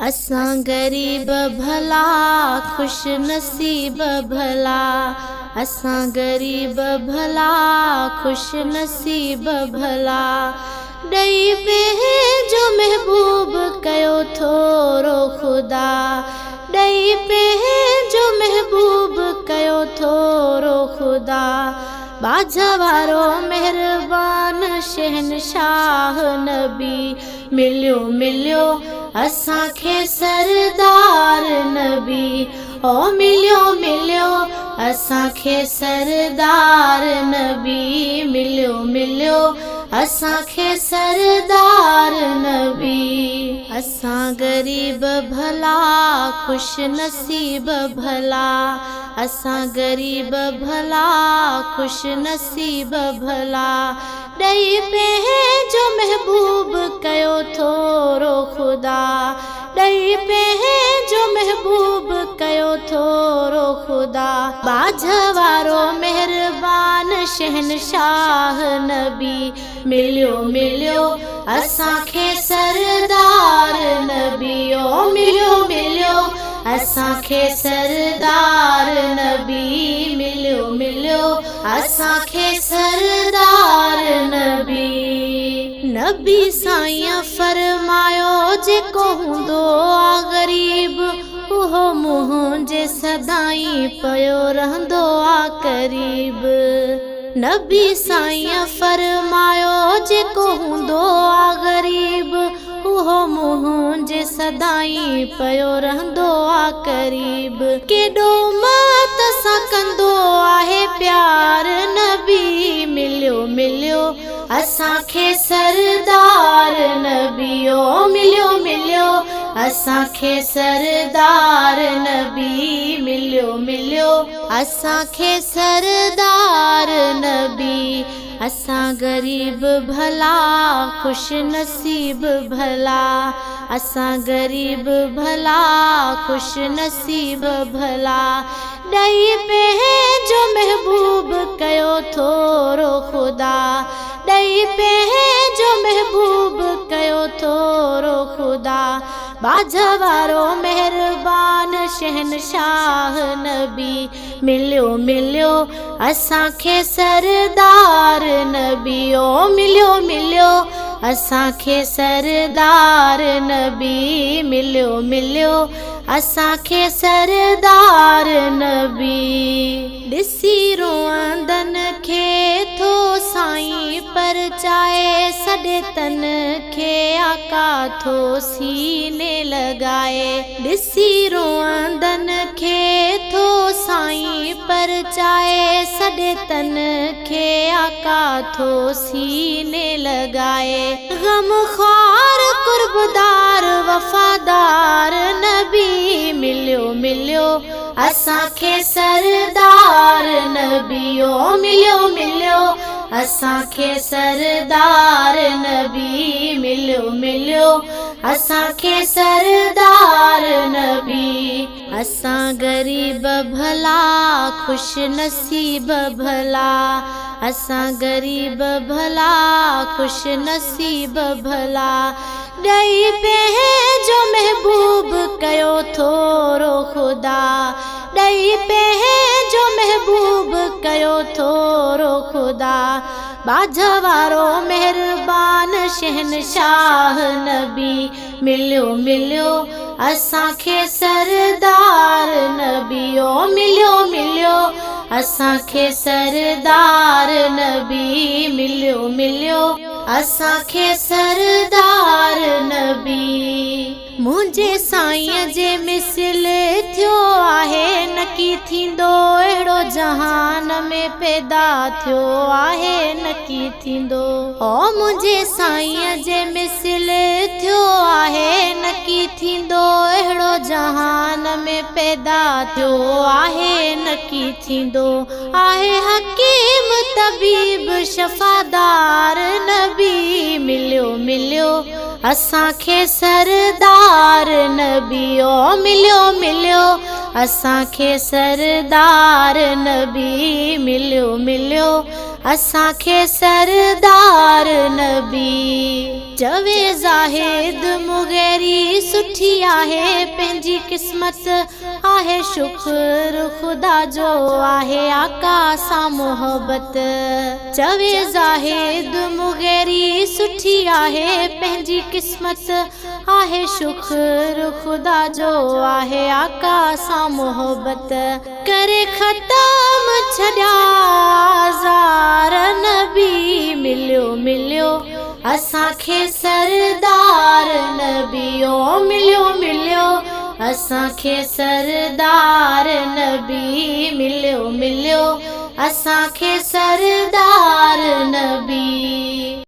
اسان غريب ڀلا خوش نصيب ڀلا اسان غريب ڀلا خوش نصيب ڀلا ڏئي پنهنجو محبوب ڪيو ٿورو خدا ڏئي پنهنجو محبوب ڪيو ٿورو خدا ٻاجهه وارو مهربان شهنشاهه نبي مليو مليو اسان کي سردار نبي او مليو مليو اسان کي سردار نبي مليو مليو اسان کي سردار نبي. اسان غريب ڀلا خوش نصيب ڀلا اسان غريب ڀلا خوش نصيب ڀلا ڏئي پنهنجو محبوب ڪيو ٿورو خدا ڏئي پنهنجو محبوب ڪيو ٿورو خدا ٻاجهه وارو مهربان شهنشاهه نبي مليو مليو اسان کي سردار نبي او مليو مليو اسان کي سردار نبي مليو مليو اسان کي سردار نبي. نبي سائين فرمايو جيڪو هوندو آ غريب اهو منهنجي سدائين پيو رهندو آ قريب. نبي سائين فرمايو جيڪو هوندو آ غريب اهو منهنجي سدائين پيو رهندو آ قريب. ڪيڏو مت سان ڪندو آهي پيار نبي مليو مليو اسان کي سردار نبي او مليو مليو اسان کي سردار نبي مليو مليو اسان کي سردار نبي. اسان غريب ڀلا خوش نصيب ڀلا اسان غريب ڀلا خوش نصيب ڀلا ڏئي پنهنجو محبوب ڪيو ٿورو خدا ڏئي پنهنجو محبوب ڪيو ٿورو خدا ٻاجهه وارو مهربان شهنشاهه نبي مليو مليو اسان کي سردار نبي او مليو مليو اسان کي سردار نبي مليو مليو اسان کي سردار نبي. ڏسي روئندن کي ٿو سائين پرچائي سڏي تن کي آقا ٿو سيني لڳائي ڏسي روئندن کي ٿو سائين پرچائي سڏي تن کي آقا ٿو سيني لڳائي غم خوار قربدار وفادار نبي مليو مليو اسان کي سردار نبي او مليو مليو اسان کي سردار نبي مليو مليو اسان کي سردار نبي. اسان غريب ڀلا خوش نصيب ڀلا اسان غريب ڀلا خوش نصيب ڀلا ڏئي پنهنجو محبوب ڪيو ٿورو خدا ڏئي پنهنجو محبوب ڪيو ٿورو خدا ٻاجهه وارو مهربان شهنشاهه نبي مليو مليو اسان کي سردار نبي او مليو مليو اسان کي سردار نبي مليو مليو اسان کي سردار نبي. منهنجي سائينء جي مثل ٿيو آهي نڪي ٿيندو اهڙو جهان ۾ پيدا ٿيو آهي نڪي ٿيندو. او منهنجي سائينء جي مثل ٿيو آهي نڪي ٿيندو اهڙو جهان ۾ پيدا ٿيو آهي نڪي ٿيندو. آهي حڪيم طبيب شفادار نبي مليو مليو اسان کي سردار نبي او مليو مليو اسان کي سردار نبي مليو مليو اسان کي سردار نبي. چوي زاهد مغيري سٺي آهي پنهنجي قسمت آهي شڪر خدا جو آهي آقا سان محبت. چوي زاهد مغيري سٺي آهي پنهنجي قسمت آهي شڪر خدا جو آهي آقا سان محبت. ڪري ختم ڇڏيا آزار نبي مليو مليو اسان کي سردار نبي او مليو مليو اسان کي سردار نبي مليو مليو اسان کي سردار نبي.